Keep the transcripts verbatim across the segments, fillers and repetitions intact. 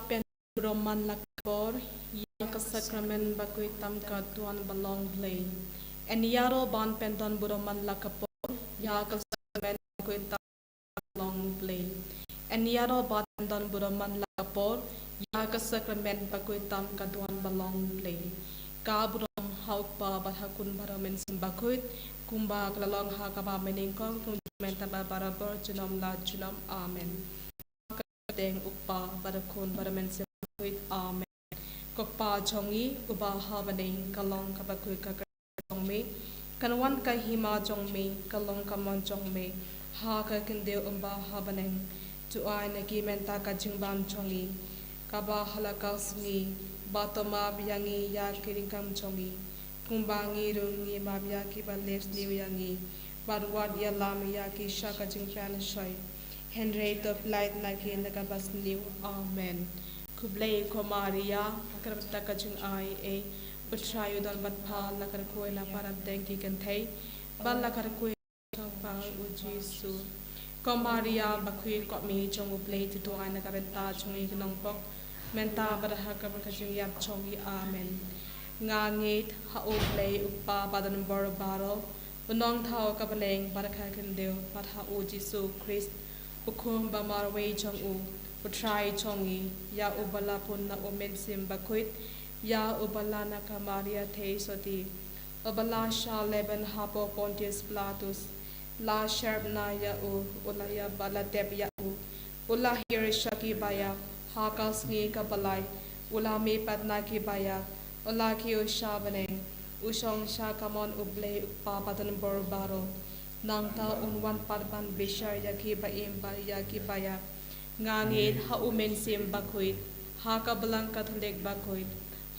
Pyndon burom man la ka por ïa ka sakramen bakhuid tam ka duwan ba long Blei. Yn ïaroh ban pyndon burom man la ka por ïa ka sakramen bakhuid tam ka duwan ba long Blei. Yn ïaroh ban pyndon burom man la ka por ïa ka sakramen bakhuid tam ka duwan ba long Blei. Ka burom ha u Kpa bad ha u Khun bad ha u Mynsiem Bakhuid, kumba ka la long ha kaba mynnyngkong, kum junom mynta bad barabor, junom la junom. Amen. Ka kyrteng u Kpa bad u Khun bad u Mynsiem Bakhuid. Amen. Ko Kpa jong ngi uba ha bneng, ka long kaba khuid ka kyrteng jong me. Kan wan ka hima jong me, ka long ka mon jong me ha ka khyndew kumba ha bneng. To ai na ngi mynta ka jingbam jong ngi kaba ha la ka sngi, bad to map ïa ngi ïa ki ryngkang jong ngi, kumba ngi ruh ngi map ïa kiba leh sniew ïa ngi. Bad wat ïalam ïa ngi sha ka jingpynshoi, hynrei to pynlait na ngi na kaba sniew. Amen. Khublei ko Maria, ha ka bynta ka jingai ei, u Trai u don bad pha, la ka rkhoi na para bteng ki kynthei, bad la ka rkhoi na u Jisu. Ko Maria bakhuid, ko Mei jong u Blei, to duwai na ka bynta jong ngi ki nongpop, mynta bad ha ka por ka jingïap jong ngi. Amen. Nga ngeit ha u Blei u Kpa badonbor baroh, u nongthaw ka bneng bad ka khyndew, bad ha u Jisu Khrist, u Khun ba marwei jong u, u Trai jong ngi, ïa uba la pun na u Mynsiem Bakhuid, ïa uba la na ka Maria Theisotti, uba la shah lehbeiñ hapoh Pontius Pilatus, la shyrkhei na ïa u, u la ïap bad la tep ïa u, u la hiar sha ki baïap, ha ka sngi kaba lai u la mihpat na ki baïap, u la kiew sha bneng, u shong sha kamon u Blei u Kpa badonbor baroh. Nangta un wan pat ban bishar ïa ki ba im bad ïa ki baïap. Nga ngeit ha u Mynsiem Bakhuid, ha ka Balang Katholik bakhuid,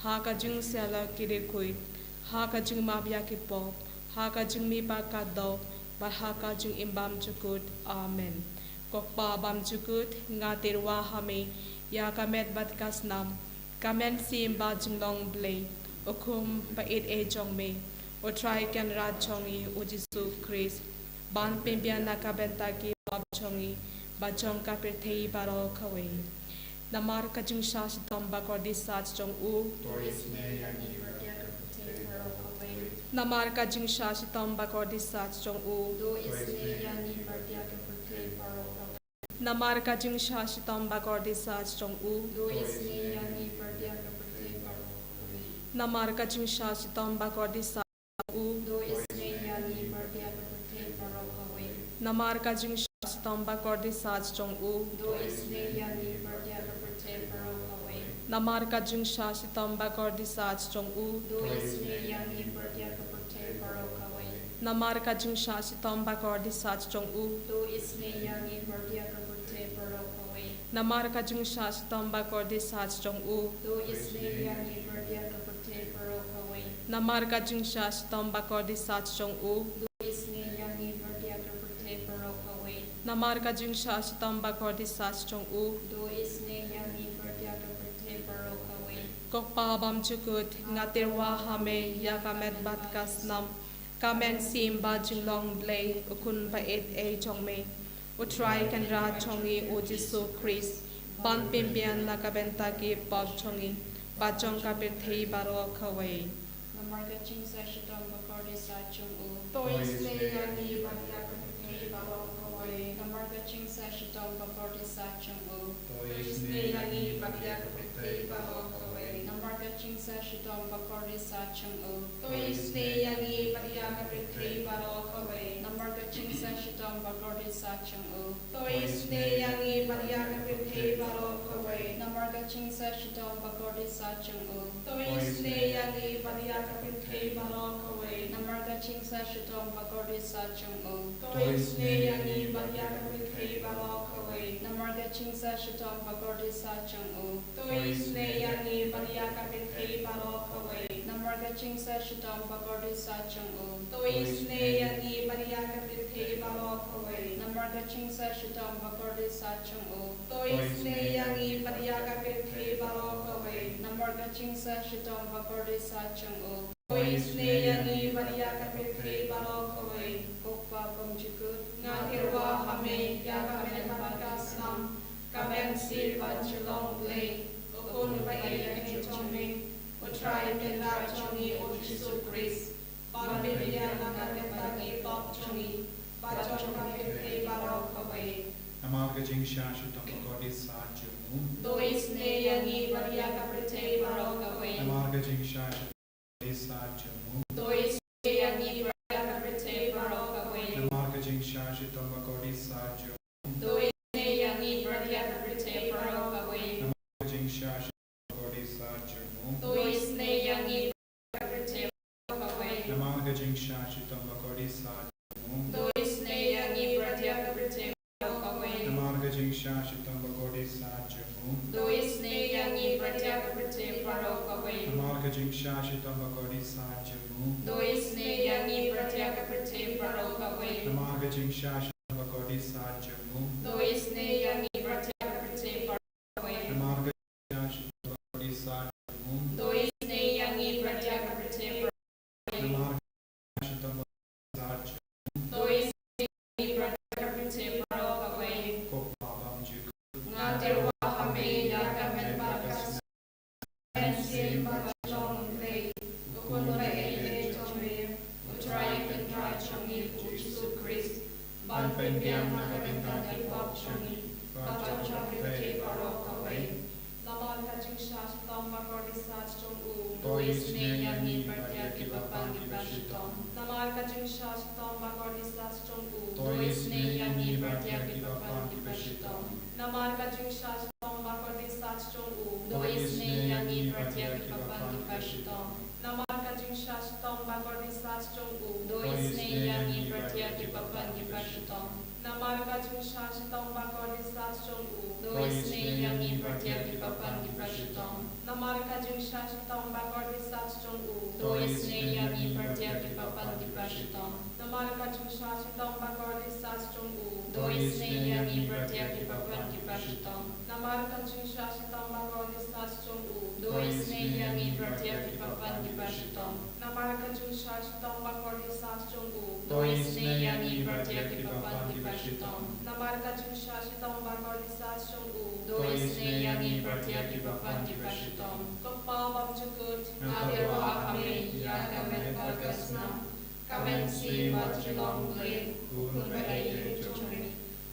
ha ka jingïasyllok ki riewkhuid, ha ka jingmap ïa ki pop, ha ka jingmihpat ka doh, bad ha ka jingim bymjukut. Amen. Ko Kpa bymjukut, nga tyrwa ha me ïa ka met bad ka snam, ka mynsiem bad jinglong Blei, u Khun ba ïeit jong me, u Trai Kynrad jong ngi u Jisu Khrist, ban pynbiang na ka bynta ki pop jong ngi bad jong ka pyrthei baroh kawei. Namar ka jingshah shitom bakordit sach jong u. To isynei ïa ngi bad ïa ka pyrthei baroh kawei. Namar ka jingshah shitom bakordit sach jong u. To isynei ïa ngi bad ïa ka pyrthei baroh kawei. Namar ka jingshah shitom bakordit sach jong u. To isynei ïa ngi bad ïa ka pyrthei baroh kawei. Namar ka jingshah shitom bakordit sach jong u. To isynei ïa ngi bad ïa ka pyrthei baroh kawei. Namar ka jingshah shitom bakordit sach jong u. To isynei ïa ngi bad ïa ka pyrthei baroh kawei. Namar ka jingshah shitom bakordit sach jong u. To isynei ïa ngi bad ïa ka pyrthei baroh kawei. Namar ka jingshah shitom bakordit sach jong u. To isynei ïa ngi bad ïa ka pyrthei baroh kawei. Namar ka jingshah shitom bakordit sach jong u. To isynei ïa ngi bad ïa ka pyrthei baroh kawei. Namar ka jingshah shitom bakordit sach jong u. To isynei ïa ngi bad ïa ka pyrthei baroh kawei. Namar ka jingshah shitom bakordit sach jong u. To isynei ïa ngi bad ïa ka pyrthei baroh kawei. Ko Kpa bymjukut, nga tyrwa ha me ïa ka met bad ka snam, ka mynsiem bad jinglong Blei, u Khun ba ïeit jong me, u Trai Kynrad jong ngi u Jisu Khrist, ban pynbiang na ka bynta ki pop jong ngi bad jong ka pyrthei baroh kawei. Namar ka jingshah shitom bakordit sach jong u. To isynei ïa ngi bad ïa ka pyrthei baroh kawei. Namar ka jingshah shitom bakordit sach jong u. To isynei ïa ngi bad ïa ka pyrthei baroh kawei. Namar ka jingshah shitom bakordit sach jong u. To isynei ïa ngi bad ïa ka pyrthei baroh kawei. Namar ka jingshah shitom bakordit sach jong u. To isynei ïa ngi bad ïa ka pyrthei baroh kawei. Namar ka jingshah shitom bakordit sach jong u. To isynei ïa ngi bad ïa ka pyrthei baroh kawei. Namar ka jingshah shitom bakordit sach jong u. To isynei ïa ngi bad ïa ka pyrthei baroh kawei. Namar ka jingshah shitom bakordit sach jong u. To isynei ïa ngi bad ïa ka pyrthei baroh kawei. Namar ka jingshah shitom bakordit sach jong u. To isynei ïa ngi bad ïa ka pyrthei baroh kawei. Namar ka jingshah shitom bakordit sach jong u. To isynei ïa ngi bad ïa ka pyrthei baroh kawei. Namar ka jingshah shitom bakordit sach jong u. To isynei ïa ngi bad ïa ka pyrthei baroh kawei. Ko Kpa bymjukut, nga tyrwa ha me ïa ka met bad ka snam, ka mynsiem bad jinglong Blei, Pynbiang na ka bynta ki pop jong ngi, bad jong ka pyrthei baroh kawei. Namar ka jingshah shitom bakordit sat jong u. To isynei ïa ngi bad ïa ka pyrthei baroh kawei. Namar ka jingshah shitom bakordit sat jong u. To isynei ïa ngi bad ïa ka pyrthei baroh kawei. Namar ka jingshah shitom bakordit sat jong u. To isynei ïa ngi bad ïa ka pyrthei baroh kawei. Namar ka jingshah shitom bakordit sat jong u. To isynei ïa ngi bad ïa ka pyrthei baroh kawei. Namar ka jingshah shitom bakordit sat jong u. To isynei ïa ngi bad ïa ka pyrthei baroh kawei. Namar ka jingshah shitom bakordit sat jong u. To isynei ïa ngi bad ïa ka pyrthei baroh kawei. Namar ka jingshah shitom bakordit sat jong u. To isynei ïa ngi bad ïa ka pyrthei baroh kawei. Namar ka jingshah shitom bakordit sat jong u. To isynei ïa ngi bad ïa ka pyrthei baroh kawei. Namar ka jingshah shitom bakordit sat jong u. To isynei ïa ngi bad ïa ka pyrthei baroh kawei. Namar ka jingshah shitom bakordit sat jong u. To isynei ïa ngi bad ïa ka pyrthei baroh kawei. Ko Kpa bymjukut. Nga tyrwa ha me ïa ka met bad ka snam. Mynsiem Bakhuid jong U Blei, U Khun ba ïeit jong me, U Trai Kynrad jong ngi U Jisu Khrist, ban pynbiang na ka bynta ki pop jong ngi, bad jong ka pyrthei baroh kawei. Namar ka jingshah shitom bakordit sat jong u. To isynei ïa ngi bad ïa kiba pang kiba shitom. Namar ka jingshah shitom bakordit sat jong u. To isynei ïa ngi bad ïa kiba pang kiba shitom. Namar ka jingshah shitom bakordit sat jong u. To isynei ïa ngi bad ïa kiba pang kiba shitom. Namar ka jingshah shitom bakordit sat jong u. To isynei ïa ngi bad ïa kiba pang kiba shitom. Namar ka jingshah shitom bakordit sat jong u. To isynei ïa ngi bad ïa kiba pang kiba shitom. Namar ka jingshah shitom bakordit sat jong u. To isynei ïa ngi bad ïa kiba pang kiba shitom. Namar ka jingshah shitom bakordit sat jong u. To isynei ïa ngi bad ïa kiba pang kiba shitom. Namar ka jingshah shitom bakordit sat jong u. To isynei ïa ngi bad ïa kiba pang kiba shitom. Namar ka jingshah shitom bakordit sat jong u. To isynei ïa ngi bad ïa kiba pang kiba shitom. Namar ka jingshah shitom bakordit sat jong u. To isynei ïa ngi bad ïa kiba pang kiba shitom. Ko Kpa bymjukut. Nga tyrwa ha me ïa ka met bad ka snam. Ka mynsiem bad jinglong Blei, U Khun ba ïeit jong me,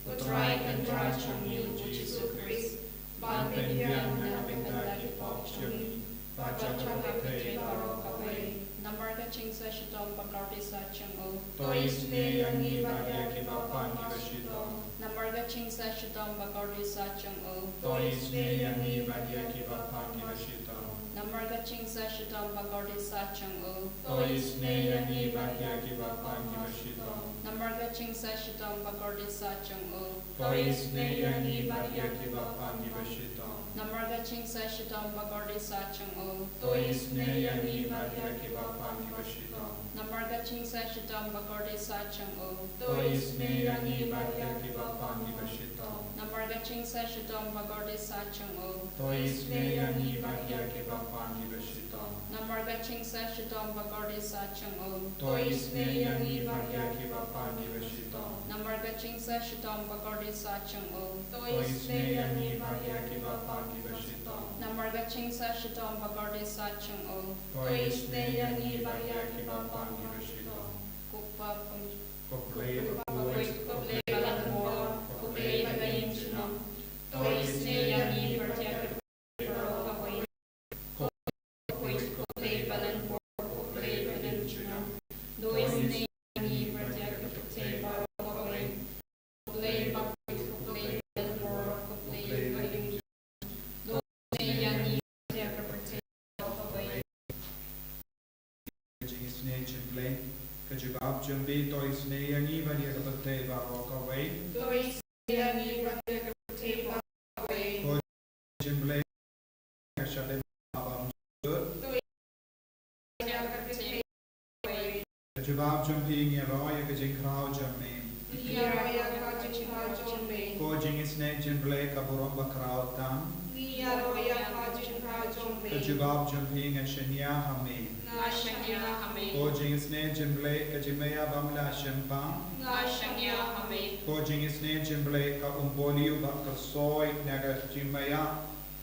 U Trai Kynrad jong ngi U Jisu Khrist, ban pynbiang na ka bynta ki pop jong ngi, bad jong ka pyrthei baroh kawei. Namar ka jingshah shitom bakordit sat jong u. To isynei ïa ngi bad ïa kiba pang kiba shitom. Namar ka jingshah shitom bakordit sat jong u. To isynei ïa ngi bad ïa kiba pang kiba shitom. Namar ka jingshah shitom bakordit sat jong u. To isynei ïa ngi bad ïa kiba pang kiba shitom. Namar ka jingshah shitom bakordit sat jong u. To isynei ïa ngi bad ïa kiba pang kiba shitom. Namar ka jingshah shitom bakordit sat jong u. To isynei ïa ngi bad ïa kiba pang kiba shitom. Namar ka jingshah shitom bakordit sat jong u. To isynei ïa ngi bad ïa kiba pang kiba shitom. Namar ka jingshah shitom bakordit sat jong u. To isynei ïa ngi bad ïa kiba pang kiba shitom. Namar ka jingshah shitom bakordit sat jong u. To isynei ïa ngi bad ïa kiba pang kiba shitom. Namar ka jingshah shitom bakordit sat jong u. To isynei ïa ngi bad ïa kiba pang kiba shitom. Namar ka jingshah shitom bakordit sat jong u. To isynei ïa ngi bad ïa kiba pang kiba shitom. Ko Kpa bym- Ko Blei bakhuid, ko Blei ba la bor, ko Blei ba ïeit junom. To isynei ïa ngi bad ïa kiba pang kiba shitom. Ko Blei bakhuid, ko Blei ba la bor, ko Blei ba ïeit junom. To isynei ïa ngi bad ïa ka pyrthei baroh kawei. Ko Blei bakhuid, ko Blei ba la bor, ko Blei ba ïeit junom. To isynei ïa ngi bad ïa ka pyrthei baroh kawei. Ka jingisynei jong U Blei, ka jubab jong U Blei, to isynei ïa ngi bad ïa ka pyrthei baroh kawei. To isynei ïa ngi bad ïa ka pyrthei baroh kawei. Ko jong U Blei, ka shah leh bymjukut. To isynei ïa ka pyrthei kawei. Ka jubab jong U Blei, ngi ïaroh ïa ka jingkhraw jong me. Ngi ïaroh ïa ka jingkhraw jong me. Ko jingisynei jong U Blei, ka burom bakhraw tam. Ngi ïaroh ïa ka jingkhraw jong me. Ka jubab jong U Blei, nga shaniah ha me. Nga shaniah ha me. Ko jingisynei jong U Blei, ka jingmaïa bym lah shempang. Nga shaniah ha me. Ko jingisynei jong U Blei, ka umpohliew bad ka soi na ka jingmaïa.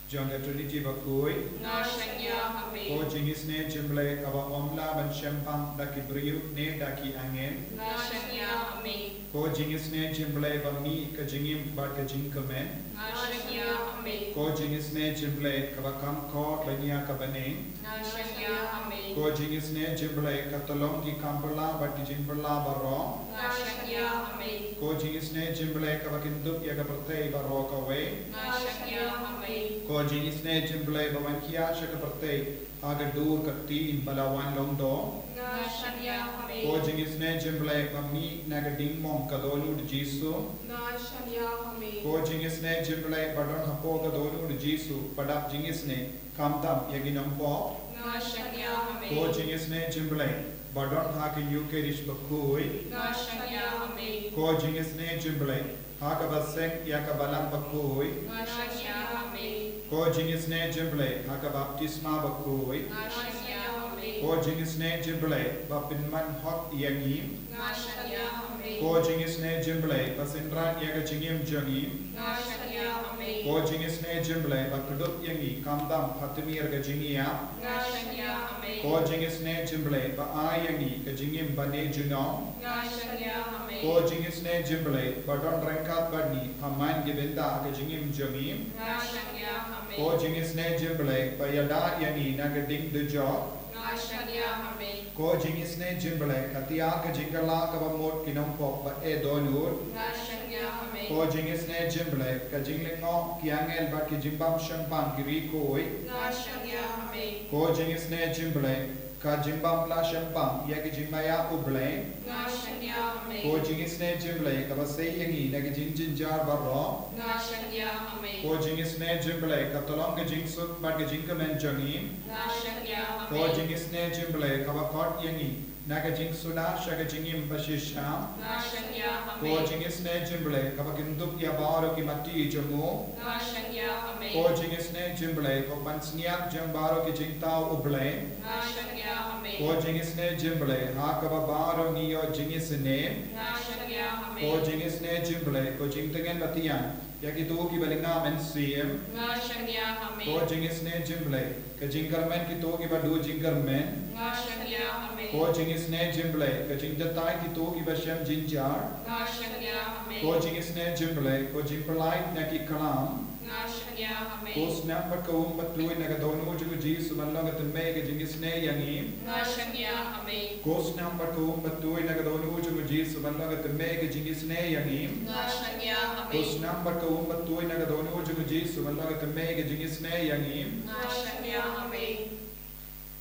jong ka Trinity bakhuid. Nga shaniah ha me. Ko jingisynei jingblei kaba ym lah ban shemphang da ki briew ne da ki angel. Nga shaniah ha me. Ko jingisynei jingblei ba mih ka jingim bad ka jingkmen. Nga shaniah ha me. Ko jingisynei jingblei kaba kham khot ban ïa ka bneng. Nga shaniah ha me. Ko jingisynei jingblei ka tyllong ki kam pyrla bad ki jingpyrla baroh. Nga shaniah ha me. Ko jingisynei jingblei kaba kyndup ïa ka pyrthei baroh kawei. Nga shaniah ha me. Ko jingisynei jingblei ba wan khia sha ka pyrthei ha ka dur ka ktien ba la wan long doh. Nga shaniah ha me. Ko jingisynei jingblei ba mih na ka dingmong ka dohnud Jisu. Nga shaniah ha me. Ko jingisynei jingblei ba don hapoh ka dohnud Jisu ba dap jingisynei, khamtam ïa ki nongpop. Nga shaniah ha me. Ko jingisynei jingblei ba don ha ka Ïukharist bakhuid. Nga shaniah ha me. Ko jingisynei jingblei ha kaba seng ïa ka balang bakhuid. Nga shaniah ha me. Ko jingisynei jingblei ha ka baptisma bakhuid. Nga shaniah ha me. Ko jingisynei jingblei ba pynman hok ïa ngi. Nga shaniah ha me. Ko jingisynei jingblei ba synran ïa ka jingim jong ngi. Nga shaniah ha me. Ko jingisynei jingblei ba kdup ïa ngi khamtam ha tmier ka jingïap. Nga shaniah ha me. Ko jingisynei jingblei ba ai ïa ngi ka jingim bane junom. Nga shaniah ha me. Ko jingisynei jingblei ba don ryngkat bad ngi ha man ki bynta ka jingim jong ngi. Nga shaniah ha me. Ko jingisynei jingblei ba ïada ïa ngi na ka ding dujok. Nga shaniah ha me. Ko jingisynei jingblei ka tiar ka jingkylla kaba mut ki nongpop ba eh dohnud. Nga shaniah ha me. Ko jingisynei jingblei ka jinglyngngoh ki angel bad ki jingbym shemphang ki riewkhuid. Nga shaniah ha me. Ko jingisynei jingblei ka jingbym lah shemphang ïa ki jingmaïa U Blei. Nga shaniah ha me. Ko jingisynei jingblei kaba sei ïa ngi na ki jingjynjar baroh. Nga shaniah ha me. Ko jingisynei jingblei ka tyllong ka jingsuk bad ka jingkmen jong ngi. Nga shaniah ha me. Ko jingisynei jingblei kaba khot ïa ngi na ka jingsuda sha ka jingim bashisha. Nga shaniah ha me. Ko jingisynei jingblei kaba kyndup ïa baroh ki mati jong u. Nga shaniah ha me. Ko jingisynei jingblei ko pansngiat jong baroh ki jingthaw U Blei. Nga shaniah ha me. Ko jingisynei jingblei ha kaba baroh ngi ïoh jingisynei. Nga shaniah ha me. Ko jingisynei jingblei ko jingtngen bad tngen ïa kito kiba lynga mynsiem. Nga shaniah ha me. Ko jingisynei jingblei ka jingkyrmen kito kiba duh jingkyrmen. Nga shaniah ha me. Ko jingisynei jingblei ka jingjatai kito kiba shem jynjar. Nga shaniah ha me. Ko jingisynei jingblei ko jingpyllait na ki klam. Nga shaniah ha me. Ko snem bad ka um bad tuid na ka dohnud jong u Jisu ban long ka tynmei ka jingisynei ïa ngi. Nga shaniah ha me. Ko snem bad ka um bad tuid na ka dohnud jong u Jisu ban long ka tynmei ka jingisynei ïa ngi. Nga shaniah ha me. Ko snem bad ka um bad tuid na ka dohnud jong u Jisu ban long ka tynmei ka jingisynei ïa ngi. Nga shaniah ha me.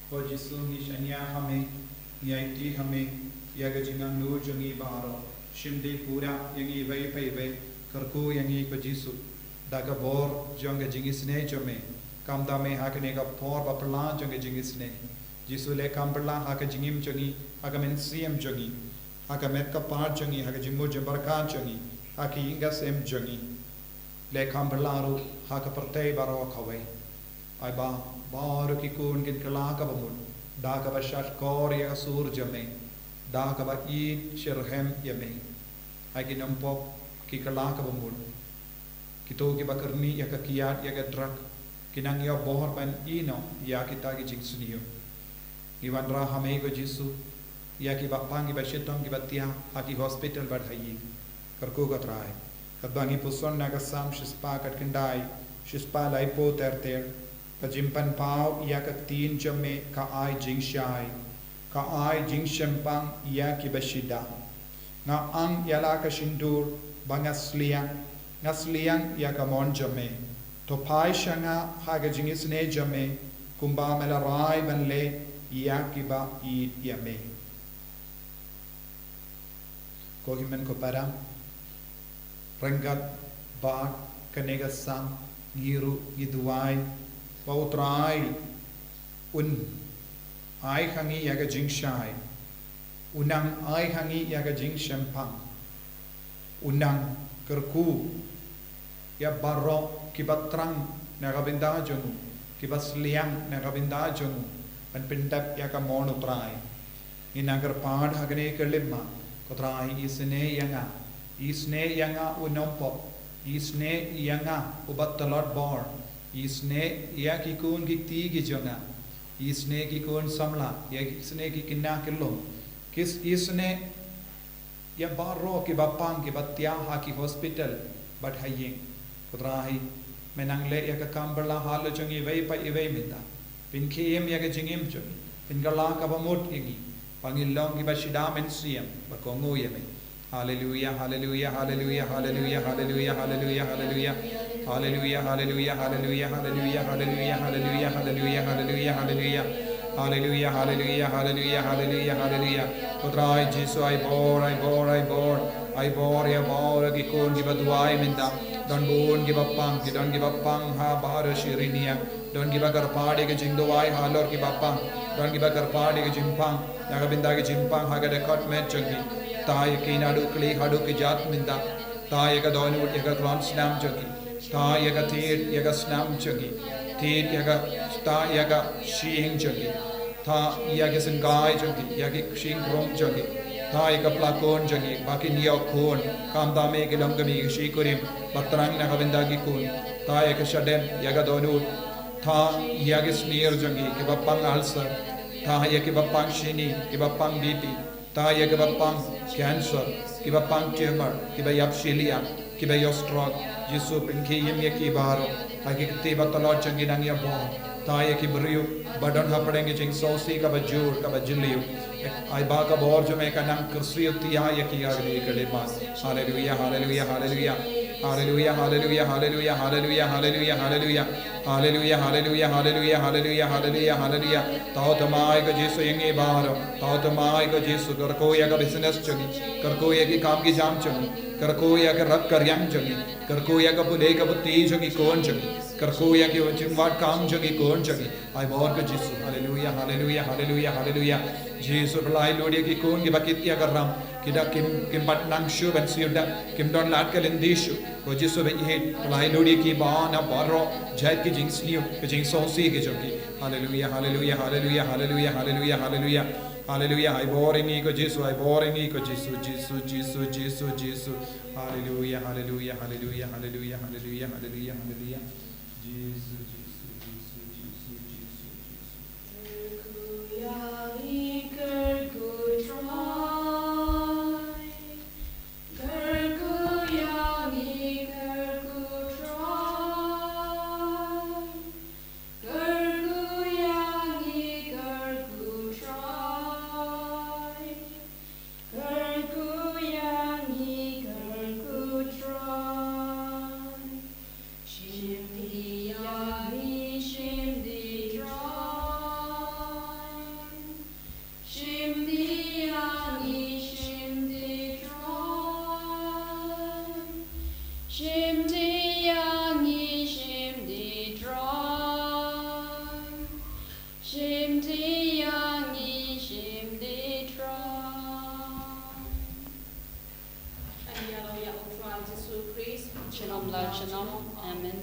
Ko Jisu ngi shaniah ha me, ngi aiti ha me ïa ka jingangnud jong ngi baroh. Shim dei pura ïa ngi iwei pa iwei, kyrkhu ïa ngi ko Jisu da ka bor jong ka jingisynei jong me. Kam da me ha kane ka por ba phylla jong ka jingisynei. Jisu leh kam phylla ha ka jingim jong ngi, ha ka mynsiem jong ngi, ha ka met ka phad jong ngi, ha ka jingmut jingpyrkhat jong ngi, ha ka ïing ka sem jong ngi. Leh kam phylla ruh ha ka pyrthei baroh kawei. Ai ba baroh ki khun kin kylla kaba mut da kaba shad kor ïa ka sur jong me, da kaba ïeit shitrhem ïa me. Ai ki nongpop ki kylla kaba mut. Kito kiba kyrni ïa ka kiad ïa ka drug ki nang ïoh bor ban ïehnoh ïa kita ki jingsniew. Ngi wanrah ha me ko Jisu ïa kiba pang, kiba shitom, kiba thiah ha ki hospital bad ha ïing. Kyrkhu ko Trai. Katba ngi puson na ka Salm shispah khatkhyndai, shispah laiphew ter ter. Ka jingpynpaw ïa ka ktien jong me ka ai jingshai, ka ai jingshemphang ïa kiba shida. Nga ang ïa la ka shyntur ba nga sliang, nga sliang ïa ka mon jong me. To phai sha nga ha ka jingisynei jong me, kumba me la rai ban leh ïa kiba ïeit ïa me. Ko hynmen ko para, ryngkat bad kane ka Salm ngi ruh ngi duwai ba U Trai un ai ha ngi ïa ka jingshai, un nang ai ha ngi ïa ka jingshemphang, un nang kyrkhu ïa baroh kiba thrang na ka bynta jong u, kiba sliang na ka bynta jong u, ban pyndep ïa ka mon U Trai. Ngi nang kyrpad ha kane ka lymma, ko Trai, isynei ïa nga, isynei ïa nga u nongpop, isynei ïa nga uba tlot bor, Isynei ïa ki khun ki kti ki jong nga. Isynei ki khun samla, ïa isynei ki khynnah ki lum. Ki isynei ïa baroh kiba pang kiba thiah ha ki hospital bad ha ïing. Ko Trai, men nang leh ïa ka kam bylla halor jong iwei pa iwei mynta. Pynkhie im ïa ka jingim jong ngi. Pynkylla kaba mut ïa ngi. Ba ngin long kiba shida mynsiem bad kohnguh ïa me. Haleluia, haleluia, haleluia, haleluia, haleluia, haleluia, haleluia. Haleluia, haleluia, haleluia, haleluia, haleluia, haleluia, haleluia, haleluia, haleluia. Haleluia, haleluia, haleluia, haleluia, haleluia. Ko Trai Jisu, ai bor, ai bor, ai bor. Ai bor ïa baroh ki khun kiba duwai mynta. Don bun kiba pang, ki don kiba pang ha baroh shi riñiang. Don kiba kyrpad ïa ka jingduwai halor kiba pang. Don kiba kyrpad ïa ka jingpang. Ïa ka bynta ka jingpang ha ka dkhot met jong ki. Tha ïa ki naduh khlieh haduh kjat mynta. Tha ïa ka dohnud ïa ka khlem snam jong ki. Tha ïa ka thied ïa ka snam jong ki. Thied ïa ka, tha ïa ka shyieng jong ki. Tha ïa ki syngkai jong ki, ïa ki shyieng krung jong ki. Tha ïa ka pla khun jong ki, ba kin ïoh khun. Khamtam ïa ki longkmie ki shikurim, ba thrang na ka bynta ki khun. Tha ïa ka shadem, ïa ka dohnud. Tha ïa ki snier jong ki, kiba pang ulcer. Tha ïa kiba pang shini, kiba pang B P. Tha ïa kiba pang cancer, kiba pang tumor, kiba ïap shiliang, kiba ïoh stroke. Jisu, pynkhie im ïa ki baroh. Ha ki kti ba tlot jong ki nang ïa bor. Tha ïa ki briew ba don hapdeng ki jingsngewsih kaba jur kaba jylliew. Ai ba ka bor jong me ka nang kyrsiew thiah ïa ki ha kane ka dei ba. Haleluia, haleluia, haleluia. Haleluia, haleluia, haleluia, haleluia, haleluia, haleluia. Haleluia, haleluia, haleluia, haleluia, haleluia, haleluia. Thaw thymmai ko Jisu ïa ngi baroh. Thaw thymmai ko Jisu, kyrkhu ïa ka business jong ngi. Kyrkhu ïa ki kam ki jam jong ngi. Kyrkhu ïa ka rat ka riang jong ngi. Kyrkhu ïa ka pule ka puthi jong ki khun jong ngi. Kyrkhu ïa ki jingwad kam jong ki khun jong ngi. Ai bor ko Jisu. Haleluia, haleluia, haleluia, haleluia. Jisu, pynlait lut ïa ki khun kiba kit ïa ka ram. Ki da kim, kim pat nang shuh ban siew da, kim don lad ka lynti shuh. Ko Jisu ba ïeit, pynlait lut ïa ki ba na baroh jait ki jingsniew, ki jingsngewsih ki jong ki. Haleluia, haleluia, haleluia, haleluia, haleluia, haleluia. Haleluia, ai bor ïa ngi ko Jisu, ai bor ïa ngi ko Jisu, Jisu, Jisu, Jisu, Jisu. Haleluia, haleluia, haleluia, haleluia, haleluia, haleluia, haleluia. Jisu, Jisu, Jisu, Jisu, Jisu, Jisu. Kyrkhu ïa ngi, kyrkhu Trai. Kyrkhu ïa ngi, kyrkhu Trai. Kyrkhu ïa ngi, kyrkhu Trai. Kyrkhu ïa ngi, kyrkhu Trai. Shim ti ïa ngi, shim ti Trai. Shim ti ïa ngi, shim ti Trai. Shim ti ïa ngi, shim ti Trai. Shim ti ïa ngi, shim ti Trai. Ïa la ïa u Trai Jisu Khrist. Shalom la shalom. Amen.